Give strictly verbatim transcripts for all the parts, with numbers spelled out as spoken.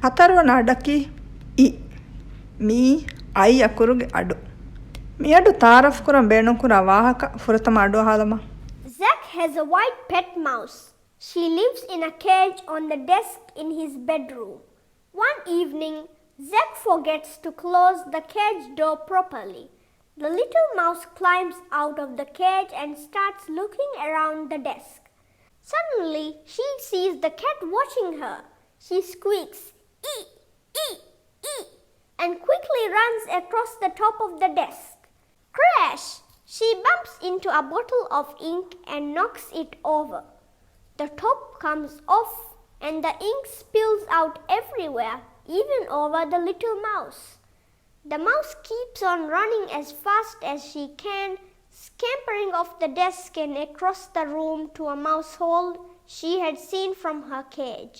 ހަތަރުވަނަ އަޑަކީ އި. މިއީ އައި އަކުރުގެ އަޑު. މިއަޑު ތައާރަފް ކުރަން ބޭނުންކުރާ ވާހަކަ ފުރަތަމަ އަޑު އަހާލަމާ. Zach has a white pet mouse. She lives in a cage on the desk in his bedroom. One evening, Zach forgets to close the cage door properly. The little mouse climbs out of the cage and starts looking around the desk. Suddenly, she sees the cat watching her. She squeaks, "Ee, ee, ee," and quickly runs across the top of the desk. Crash! She bumps into a bottle of ink and knocks it over. The top comes off and the ink spills out everywhere, even over the little mouse. The mouse keeps on running as fast as she can, scampering off the desk and across the room to a mouse hole she had seen from her cage.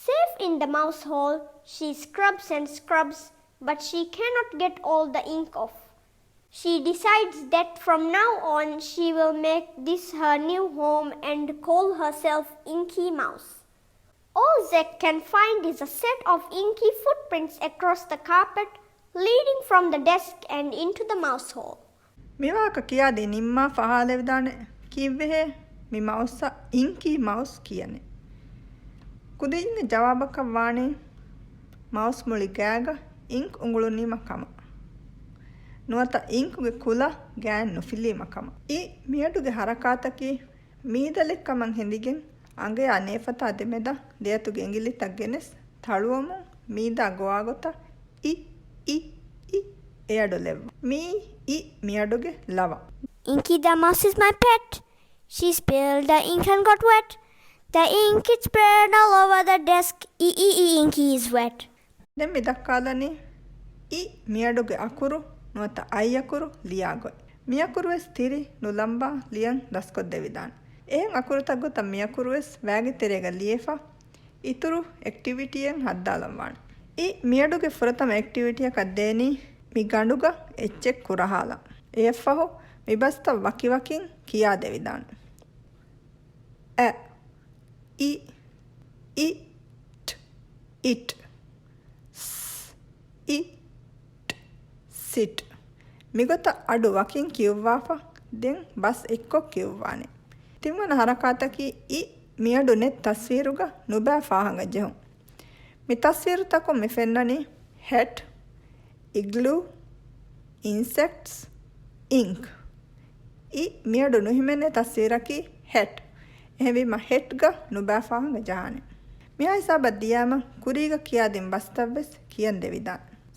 Safe in the mouse hole, she scrubs and scrubs, but she cannot get all the ink off. She decides that from now on she will make this her new home and call herself Inky Mouse. All Zach can find is a set of inky footprints across the carpet, leading from the desk and into the mouse hole. މިވާހަކަ ކިޔާދީ ނިންމާފަ އަހާލެވިދާނެ، ކީއްވެހޭ މި މައުސްއަށް އިންކީ މައުސް ކިޔަނީ؟ ކުދިންގެ ޖަވާބަކަށް ވާނީ، މައުސް މުޅި ގާގަ އިންކް އުނގުޅުނީމަ ކަމަށް. ނުވަތަ އިންކުގެ ކުލަ ގާތް ނުފިލީމަ ކަމަށް. އި މިއަޑުގެ ހަރަކާތަކީ މީދަލެއް ކަމަށް ހެނދިގެން، އަނގަޔާ ނޭފަތާ ދެމެދަށް ދެއަތުގެ އިނގިލިތައް ގެނެސް ތަޅުވަމުން މީދާ ގޮވާގޮތަށް އި، އި، އި އެއަޑު ލެއްވުން. މިއީ އި މިއަޑުގެ ލަވަ. Inky the mouse is my pet. She spilled the ink and got wet. The ink it spread all over the desk. އި، އި، އި، Inky is wet. ދެން މި ދައްކާލަނީ އި މިއަޑުގެ އަކުރު ނުވަތަ އައި އަކުރު ލިޔާ ގޮތް. މިއަކުރުވެސް ތިރި ނުލަނބާ ލިޔަން ދަސްކޮށްދެވިދާނެ. އެހެން އަކުރުތައް ގޮތަށް މިއަކުރުވެސް ވައިގެ ތެރޭގަ ލިޔެފަ އިތުރު އެކްޓިވިޓީއެއް ހައްދާލަންވާނެ. އި މިއަޑުގެ ފުރަތަމަ އެކްޓިވިޓީއަކަށް ދޭނީ މި ގަނޑުގަ އެއްޗެއް ކުރަހާލަން. އެއަށްފަހު މި ބަސްތައް ވަކިވަކިން ކިޔާދެވިދާނެ. އަ، އި، އިޓް، އިޓް، ސް، އިޓް، ސިޓް. މިގޮތަށް އަޑު ވަކިން ކިޔުއްވާފަ، ދެން ބަސް އެއްކޮށް ކިޔުއްވާނެ. ތިންވަނަ ހަރަކާތަކީ އި މިއަޑު ނެތް ތަސްވީރުގަ ނުބައި ފާހަގަ ޖެހުން. މި ތަސްވީރުތަކުން މި ފެންނަނީ ހެޓް، އިގްލޫ، އިންސެކްޓްސް، އިންކް. އި މިއަޑު ނުހިމެނޭ ތަސްވީރަކީ ހެޓް. އެހެންވީމަ ހެޓްގަ ނުބައި ފާހަގަ ޖަހާނެ. މިހާ ހިސާބަށް ދިޔާމަ ކުރީގަ ކިޔާދިން ބަސްތައްވެސް ކިޔަން ދެވިދާނެ.